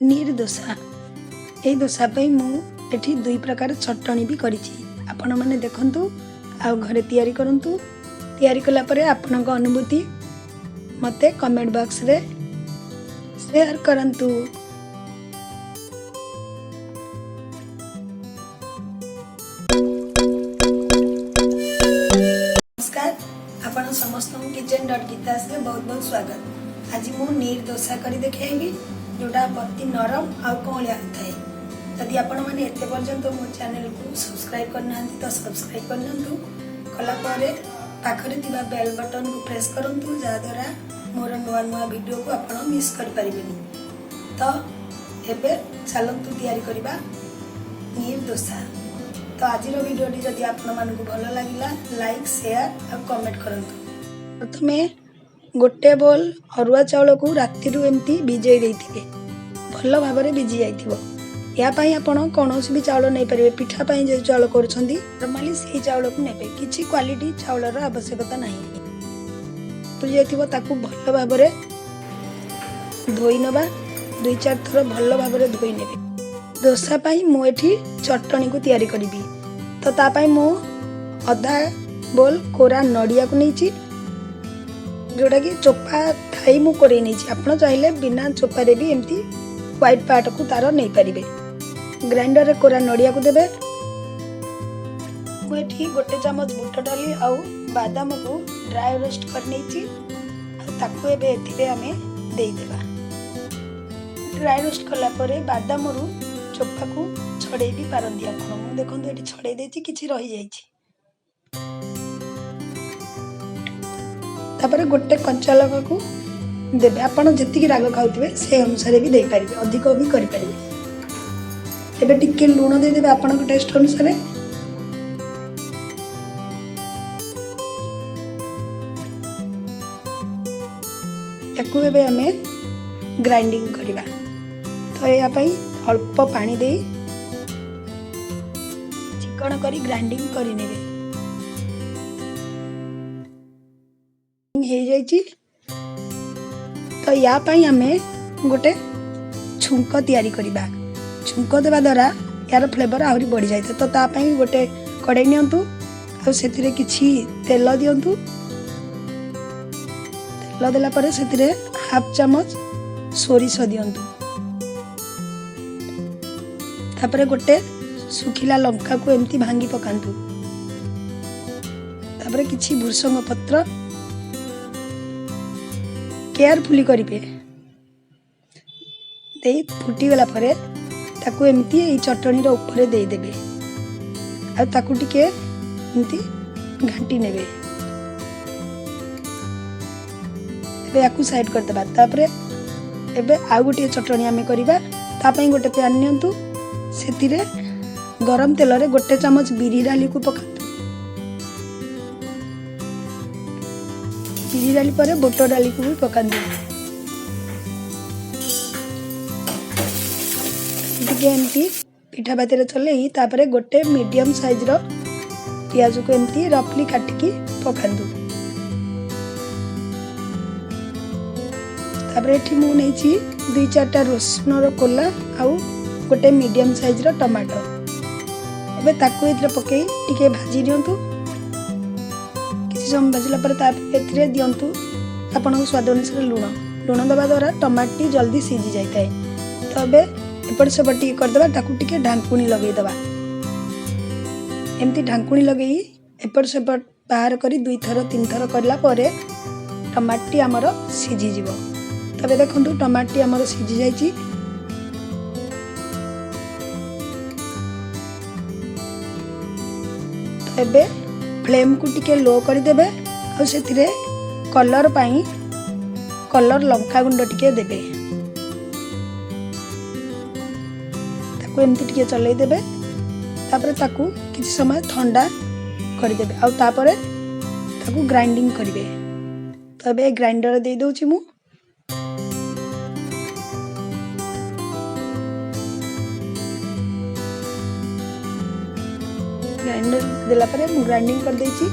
ନୀର ଦୋସା। ଏଇ ଦୋସା ପାଇଁ ମୁଁ ଏଠି ଦୁଇ ପ୍ରକାର ଚଟଣି ବି କରିଛି। ଆପଣମାନେ ଦେଖନ୍ତୁ ଆଉ ଘରେ ତିଆରି କରନ୍ତୁ। ତିଆରି କଲା ପରେ ଆପଣଙ୍କ ଅନୁଭୂତି ମୋତେ କମେଣ୍ଟ ବକ୍ସରେ ସେୟାର କରନ୍ତୁ। ନମସ୍କାର, ଆପଣ ସମସ୍ତଙ୍କୁ କିଚେନ୍ ଡଟ୍ ଗୀତାସରେ ବହୁତ ବହୁତ ସ୍ୱାଗତ। ଆଜି ମୁଁ ନୀର ଦୋସା କରି ଦେଖାଇବି, ଯେଉଁଟା ଅତି ନରମ ଆଉ କଅଁଳିଆ ହୋଇଥାଏ। ଯଦି ଆପଣମାନେ ଏତେ ପର୍ଯ୍ୟନ୍ତ ମୋ ଚ୍ୟାନେଲକୁ ସବସ୍କ୍ରାଇବ୍ କରିନାହାନ୍ତି, ତ ସବସ୍କ୍ରାଇବ୍ କରିନିଅନ୍ତୁ। କଲା ପରେ ପାଖରେ ଥିବା ବେଲ୍ ବଟନକୁ ପ୍ରେସ୍ କରନ୍ତୁ, ଯାହାଦ୍ୱାରା ମୋର ନୂଆ ନୂଆ ଭିଡ଼ିଓକୁ ଆପଣ ମିସ୍ କରିପାରିବେନି। ତ ଏବେ ଚାଲନ୍ତୁ ତିଆରି କରିବା ନୀର ଦୋସା। ତ ଆଜିର ଭିଡ଼ିଓଟି ଯଦି ଆପଣମାନଙ୍କୁ ଭଲ ଲାଗିଲା, ଲାଇକ୍, ସେୟାର ଆଉ କମେଣ୍ଟ କରନ୍ତୁ। ପ୍ରଥମେ ଗୋଟେ ବୋଲ୍ ଅରୁଆ ଚାଉଳକୁ ରାତିରୁ ଏମିତି ଭିଜେଇ ଦେଇଥିବେ, ଭଲ ଭାବରେ ଭିଜି ଯାଇଥିବ। ଏହା ପାଇଁ ଆପଣ କୌଣସି ବି ଚାଉଳ ନେଇପାରିବେ। ପିଠା ପାଇଁ ଯେଉଁ ଚାଉଳ କରୁଛନ୍ତି, ନର୍ମାଲି ସେଇ ଚାଉଳକୁ ନେବେ। କିଛି କ୍ୱାଲିଟି ଚାଉଳର ଆବଶ୍ୟକତା ନାହିଁ। ବତୁରି ଯାଇଥିବ, ତାକୁ ଭଲ ଭାବରେ ଧୋଇ ନେବା। ଦୁଇ ଚାରି ଥର ଭଲ ଭାବରେ ଧୋଇ ନେବେ। ଦୋସା ପାଇଁ ମୁଁ ଏଠି ଚଟଣିକୁ ତିଆରି କରିବି। ତ ତା ପାଇଁ ମୁଁ ଅଧା ବୋଲ୍ କୋରା ନଡ଼ିଆକୁ ନେଇଛି, ଯେଉଁଟାକି ଚୋପା ଥାଇ ମୁଁ କୋରେଇ ନେଇଛି। ଆପଣ ଚାହିଁଲେ ବିନା ଚୋପାରେ ବି ଏମିତି ହ୍ୱାଇଟ୍ ପାର୍ଟକୁ ତାର ନେଇପାରିବେ। ଗ୍ରାଇଣ୍ଡରରେ କୋରା ନଡ଼ିଆକୁ ଦେବେ। ମୁଁ ଏଠି ଗୋଟେ ଚାମଚ ବୁଟ ଡାଲି ଆଉ ବାଦାମକୁ ଡ୍ରାଏ ରୋଷ୍ଟ କରିନେଇଛି ଆଉ ତାକୁ ଏବେ ଏଥିରେ ଆମେ ଦେଇଦେବା। ଡ୍ରାଏ ରୋଷ୍ଟ କଲା ପରେ ବାଦାମରୁ ଚୋପାକୁ ଛଡ଼େଇ ବି ପାରନ୍ତି ଆପଣ। ମୁଁ ଦେଖନ୍ତୁ, ଏଠି ଛଡ଼େଇ ଦେଇଛି, କିଛି ରହିଯାଇଛି। ତାପରେ ଗୋଟେ କଞ୍ଚା ଲଙ୍କାକୁ ଦେବେ। ଆପଣ ଯେତିକି ରାଗ ଖାଉଥିବେ, ସେ ଅନୁସାରେ ବି ଦେଇପାରିବେ, ଅଧିକ ବି କରିପାରିବେ। ଏବେ ଟିକେ ଲୁଣ ଦେଇଦେବେ ଆପଣଙ୍କ ଟେଷ୍ଟ ଅନୁସାରେ। ତାକୁ ଏବେ ଆମେ ଗ୍ରାଇଣ୍ଡିଙ୍ଗ କରିବା। ତ ଏହା ପାଇଁ ଅଳ୍ପ ପାଣି ଦେଇ ଚିକଣ କରି ଗ୍ରାଇଣ୍ଡିଙ୍ଗ କରିନେବେ। ହେଇଯାଇଛି। ତ ୟା ପାଇଁ ଆମେ ଗୋଟେ ଛୁଙ୍କ ତିଆରି କରିବା। ଛୁଙ୍କ ଦେବା ଦ୍ୱାରା ଏହାର ଫ୍ଲେଭର ଆହୁରି ବଢ଼ିଯାଇଥାଏ। ତ ତା ପାଇଁ ଗୋଟେ କଡ଼େଇ ନିଅନ୍ତୁ ଆଉ ସେଥିରେ କିଛି ତେଲ ଦିଅନ୍ତୁ। ତେଲ ଦେଲା ପରେ ସେଥିରେ ହାଫ୍ ଚାମଚ ସୋରିଷ ଦିଅନ୍ତୁ। ତାପରେ ଗୋଟେ ଶୁଖିଲା ଲଙ୍କାକୁ ଏମିତି ଭାଙ୍ଗି ପକାନ୍ତୁ। ତାପରେ କିଛି ଭୃସଙ୍ଗ ପତ୍ର, କେୟାରଫୁଲି କରିବେ, ଦେଇ ଫୁଟିଗଲା ପରେ ତାକୁ ଏମିତି ଏଇ ଚଟଣିର ଉପରେ ଦେଇଦେବେ ଆଉ ତାକୁ ଟିକେ ଏମିତି ଘାଣ୍ଟି ନେବେ। ଏବେ ୟାକୁ ସାଇଡ଼୍ କରିଦେବା। ତାପରେ ଏବେ ଆଉ ଗୋଟିଏ ଚଟଣି ଆମେ କରିବା। ତା ପାଇଁ ଗୋଟେ ପ୍ୟାନ୍ ନିଅନ୍ତୁ। ସେଥିରେ ଗରମ ତେଲରେ ଗୋଟେ ଚାମଚ ବିରି ଡାଲିକୁ ପକାନ୍ତୁ। ବିରି ଡାଲି ପରେ ବୁଟ ଡାଲିକୁ ବି ପକାନ୍ତୁ। ଟିକେ ଏମିତି ପିଠା ପାତିରେ ଚଲେଇ ତାପରେ ଗୋଟେ ମିଡ଼ିୟମ୍ ସାଇଜ୍ର ପିଆଜକୁ ଏମିତି ରଫଲି କାଟିକି ପକାନ୍ତୁ। ତାପରେ ଏଠି ମୁଁ ନେଇଛି ଦୁଇ ଚାରିଟା ରସୁଣର କୋଲା ଆଉ ଗୋଟେ ମିଡ଼ିୟମ୍ ସାଇଜ୍ର ଟମାଟୋ। ଏବେ ତାକୁ ଏଥିରେ ପକାଇ ଟିକେ ଭାଜି ଦିଅନ୍ତୁ। କିଛି ସମୟ ଭାଜିଲା ପରେ ତା ଏଥିରେ ଦିଅନ୍ତୁ ଆପଣଙ୍କ ସ୍ୱାଦ ଅନୁସାରେ ଲୁଣ। ଲୁଣ ଦେବା ଦ୍ୱାରା ଟମାଟୋଟି ଜଲ୍ଦି ସିଝି ଯାଇଥାଏ। ତ ଏବେ ଏପଟ ସେପଟ ଟିକେ କରିଦେବା। ତାକୁ ଟିକେ ଢାଙ୍କୁଣୀ ଲଗେଇଦେବା। ଏମିତି ଢାଙ୍କୁଣୀ ଲଗେଇ ଏପଟ ସେପଟ ବାହାର କରି ଦୁଇଥର ତିନିଥର କଲା ପରେ ଟମାଟୋଟି ଆମର ସିଝିଯିବ। ତେବେ ଦେଖନ୍ତୁ, ଟମାଟୋଟି ଆମର ସିଝି ଯାଇଛି। ତ ଏବେ ଫ୍ଲେମ୍କୁ ଟିକେ ଲୋ କରିଦେବେ ଆଉ ସେଥିରେ କଲର୍ ପାଇଁ କଲର୍ ଲଙ୍କା ଗୁଣ୍ଡ ଟିକେ ଦେବେ। ତାକୁ ଏମିତି ଟିକେ ଚଲେଇ ଦେବେ। ତାପରେ ତାକୁ କିଛି ସମୟ ଥଣ୍ଡା କରିଦେବେ ଆଉ ତାପରେ ତାକୁ ଗ୍ରାଇଣ୍ଡିଙ୍ଗ କରିବେ। ତ ଏବେ ଗ୍ରାଇଣ୍ଡର ଦେଇଦେଉଛି ମୁଁ। ଗ୍ରାଇଣ୍ଡର ଦେଲା ପରେ ମୁଁ ଗ୍ରାଇଣ୍ଡିଙ୍ଗ କରିଦେଇଛି।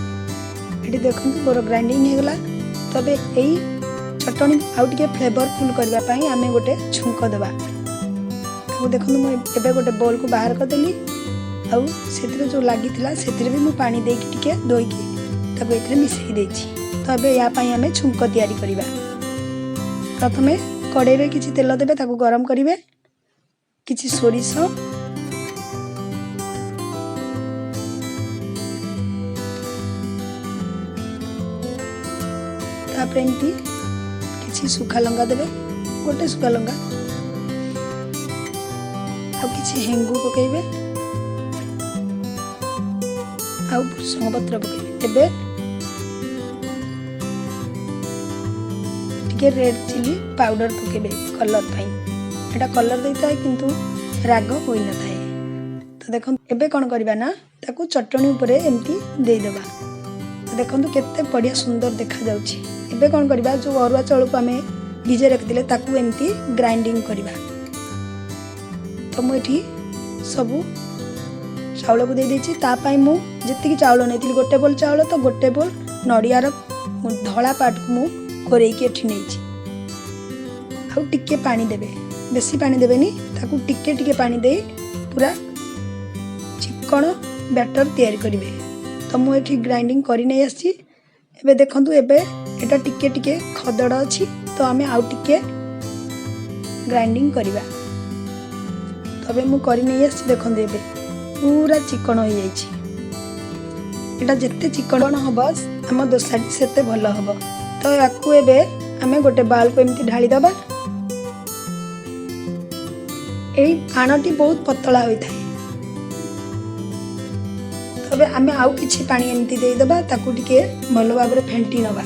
ଏଠି ଦେଖନ୍ତୁ, ମୋର ଗ୍ରାଇଣ୍ଡିଙ୍ଗ ହେଇଗଲା। ତବେ ଏଇ ଚଟଣି ଆଉ ଟିକେ ଫ୍ଲେଭରଫୁଲ୍ କରିବା ପାଇଁ ଆମେ ଗୋଟେ ଛୁଙ୍କ ଦେବା। ତାକୁ ଦେଖନ୍ତୁ, ମୁଁ ଏବେ ଗୋଟେ ବୋଲ୍କୁ ବାହାର କରିଦେଲି ଆଉ ସେଥିରେ ଯେଉଁ ଲାଗିଥିଲା, ସେଥିରେ ବି ମୁଁ ପାଣି ଦେଇକି ଟିକେ ଧୋଇକି ତାକୁ ଏଥିରେ ମିଶାଇ ଦେଇଛି। ତ ଏବେ ୟା ପାଇଁ ଆମେ ଛୁଙ୍କ ତିଆରି କରିବା। ପ୍ରଥମେ କଡ଼େଇରେ କିଛି ତେଲ ଦେବେ, ତାକୁ ଗରମ କରିବେ। କିଛି ସୋରିଷ, ତାପରେ ଏମିତି କିଛି ଶୁଖା ଲଙ୍କା ଦେବେ, ଗୋଟେ ଶୁଖା ଲଙ୍କା, ଆଉ କିଛି ହେଙ୍ଗୁ ପକାଇବେ ଆଉ ଭୃଷଙ୍ଗ ପତ୍ର ପକାଇବେ। ଏବେ ଟିକେ ରେଡ୍ ଚିଲି ପାଉଡ଼ର ପକାଇବେ କଲର୍ ପାଇଁ। ଏଇଟା କଲର୍ ଦେଇଥାଏ, କିନ୍ତୁ ରାଗ ହୋଇନଥାଏ। ତ ଦେଖନ୍ତୁ, ଏବେ କ'ଣ କରିବା ନା ତାକୁ ଚଟଣି ଉପରେ ଏମିତି ଦେଇଦେବା। ତ ଦେଖନ୍ତୁ, କେତେ ବଢ଼ିଆ ସୁନ୍ଦର ଦେଖାଯାଉଛି। ଏବେ କ'ଣ କରିବା? ଯେଉଁ ଅରୁଆ ଚାଉଳକୁ ଆମେ ଭିଜେଇ ରଖିଥିଲେ, ତାକୁ ଏମିତି ଗ୍ରାଇଣ୍ଡିଙ୍ଗ କରିବା। ତ ମୁଁ ଏଠି ସବୁ ଚାଉଳକୁ ଦେଇଦେଇଛି। ତା ପାଇଁ ମୁଁ ଯେତିକି ଚାଉଳ ନେଇଥିଲି, ଗୋଟେ ବୋଲ୍ ଚାଉଳ, ତ ଗୋଟେ ବୋଲ୍ ନଡ଼ିଆର ଧଳା ପାର୍ଟକୁ ମୁଁ କୋରେଇକି ଏଠି ନେଇଛି। ଆଉ ଟିକେ ପାଣି ଦେବେ, ବେଶୀ ପାଣି ଦେବେନି। ତାକୁ ଟିକେ ଟିକେ ପାଣି ଦେଇ ପୁରା ଚିକ୍କଣ ବ୍ୟାଟର ତିଆରି କରିବେ। ତ ମୁଁ ଏଠି ଗ୍ରାଇଣ୍ଡିଙ୍ଗ କରି ନେଇ ଆସିଛି। ଏବେ ଦେଖନ୍ତୁ, ଏବେ ଏଇଟା ଟିକେ ଟିକେ ଖଦଡ଼ ଅଛି, ତ ଆମେ ଆଉ ଟିକେ ଗ୍ରାଇଣ୍ଡିଙ୍ଗ କରିବା। ତବେ ମୁଁ କରି ନେଇ ଆସିଛି। ଦେଖନ୍ତୁ, ଏବେ ପୁରା ଚିକଣ ହୋଇଯାଇଛି। ଏଇଟା ଯେତେ ଚିକଣ ହେବ, ଆମ ଦୋସାଟି ସେତେ ଭଲ ହେବ। ତ ୟାକୁ ଏବେ ଆମେ ଗୋଟେ ବାଉଲକୁ ଏମିତି ଢାଳିଦେବା। ଏଇ ଆଣଟି ବହୁତ ପତଳା ହୋଇଥାଏ। ତବେ ଆମେ ଆଉ କିଛି ପାଣି ଏମିତି ଦେଇଦେବା। ତାକୁ ଟିକେ ଭଲ ଭାବରେ ଫେଣ୍ଟି ନେବା।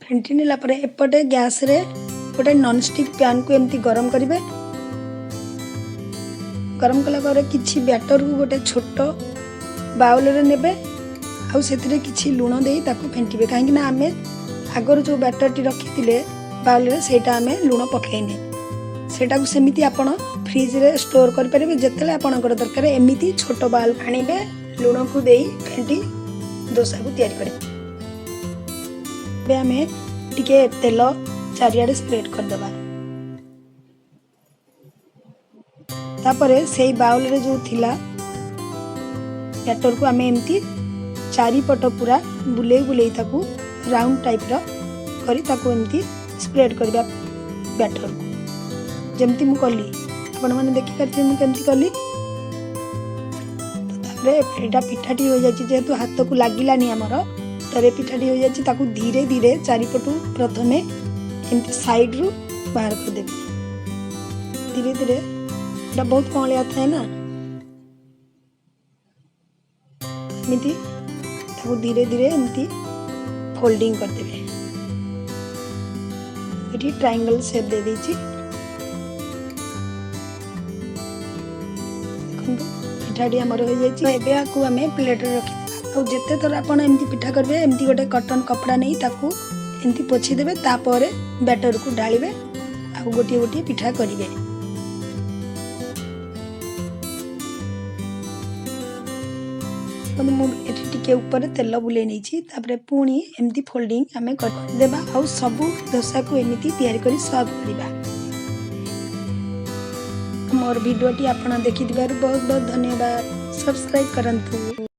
ଫେଣ୍ଟି ନେଲା ପରେ ଏପଟେ ଗ୍ୟାସରେ ଗୋଟେ ନନଷ୍ଟିକ୍ ପ୍ୟାନ୍କୁ ଏମିତି ଗରମ କରିବେ। ଗରମ କଲା ପରେ କିଛି ବ୍ୟାଟରକୁ ଗୋଟେ ଛୋଟ ବାଉଲରେ ନେବେ ଆଉ ସେଥିରେ କିଛି ଲୁଣ ଦେଇ ତାକୁ ଫେଣ୍ଟିବେ, କାହିଁକି ନା ଆମେ ଆଗରୁ ଯେଉଁ ବ୍ୟାଟରଟି ରଖିଥିଲେ ବାଉଲରେ, ସେଇଟା ଆମେ ଲୁଣ ପକାଇନେ। ସେଇଟାକୁ ସେମିତି ଆପଣ ଫ୍ରିଜରେ ଷ୍ଟୋର୍ କରିପାରିବେ। ଯେତେବେଳେ ଆପଣଙ୍କର ଦରକାର, ଏମିତି ଛୋଟ ବାଉଲ ଆଣିବେ, ଲୁଣକୁ ଦେଇ ଫେଣ୍ଟି ଦୋସାକୁ ତିଆରି କରିବେ। ଏବେ ଆମେ ଟିକେ ତେଲ ଚାରିଆଡ଼େ ସ୍ପ୍ରେଡ୍ କରିଦେବା। ତାପରେ ସେଇ ବାଉଲରେ ଯେଉଁ ଥିଲା ବ୍ୟାଟରକୁ ଆମେ ଏମିତି ଚାରିପଟ ପୁରା ବୁଲେଇ ବୁଲେଇ ତାକୁ ରାଉଣ୍ଡ ଟାଇପ୍ର କରି ତାକୁ ଏମିତି ସ୍ପ୍ରେଡ୍ କରିବା ବ୍ୟାଟରକୁ, ଯେମିତି ମୁଁ କଲି। ଆପଣମାନେ ଦେଖିପାରିଥିବେ ମୁଁ କେମିତି କଲି। ତ ତାପରେ ଏଇଟା ପିଠାଟି ହୋଇଯାଇଛି। ଯେହେତୁ ହାତକୁ ଲାଗିଲାନି ଆମର, ତ ଏବେ ପିଠାଟି ହୋଇଯାଇଛି। ତାକୁ ଧୀରେ ଧୀରେ ଚାରିପଟୁ ପ୍ରଥମେ ଏମିତି ସାଇଡ଼ରୁ ବାହାର କରିଦେବେ ଧୀରେ ଧୀରେ। ଏଇଟା ବହୁତ କଅଁଳିଆ ଥାଏ ନା, ଏମିତି ତାକୁ ଧୀରେ ଧୀରେ ଏମିତି ଫୋଲ୍ଡିଂ କରିଦେବେ। ଏଠି ଟ୍ରାଇଙ୍ଗଲ ସେପ୍ ଦେଇଦେଇଛି। ଦେଖନ୍ତୁ, ପିଠାଟି ଆମର ହୋଇଯାଇଛି। ଏବେ ଆକୁ ଆମେ ପ୍ଲେଟ୍ରେ ରଖିଦେବା। ଆଉ ଯେତେ ଥର ଆପଣ ଏମିତି ପିଠା କରିବେ, ଏମିତି ଗୋଟେ କଟନ୍ କପଡ଼ା ନେଇ ତାକୁ ଏମିତି ପୋଛିଦେବେ। ତାପରେ ବ୍ୟାଟରକୁ ଢାଳିବେ ଆଉ ଗୋଟିଏ ଗୋଟିଏ ପିଠା କରିବେ। ଦେଖନ୍ତୁ, ମୁଁ ଏଠି ଟିକେ ଉପରେ ତେଲ ବୁଲେଇ ନେଇଛି। ତାପରେ ପୁଣି ଏମିତି ଫୋଲ୍ଡିଂ ଆମେ କରିଦେବା ଆଉ ସବୁ ଦୋସାକୁ ଏମିତି ତିଆରି କରି ସର୍ଭ କରିବା। ମୋର ଭିଡ଼ିଓଟି ଆପଣ ଦେଖିଥିବାରୁ ବହୁତ ବହୁତ ଧନ୍ୟବାଦ। ସବସ୍କ୍ରାଇବ୍ କରନ୍ତୁ।